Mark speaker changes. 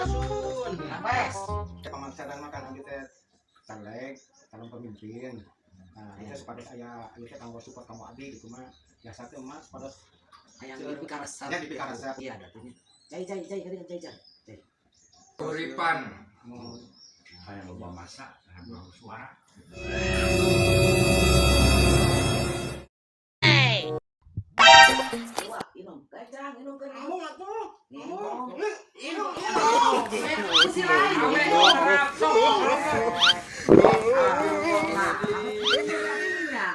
Speaker 1: Sampurasun.
Speaker 2: Rampes.
Speaker 1: Pamaksatan makan abdi teh caleg, calon pemimpin. Nah, itu supados aya ieu teh kanggo support kanggo abdi gitu mah. Biasa teh mah supados
Speaker 2: Hayang dipikaresep.
Speaker 1: Ya, dipikaresep.
Speaker 2: Iya, datunya. Cai cai cai kali cai cai. Cai.
Speaker 3: Uripan
Speaker 1: Mun
Speaker 3: kayak loba masa, loba suara.
Speaker 2: Wah, inum. Kajang, inum kan.
Speaker 1: Embung atuh.
Speaker 2: Minum.
Speaker 1: Minum.
Speaker 2: Si lain. Nah, iya.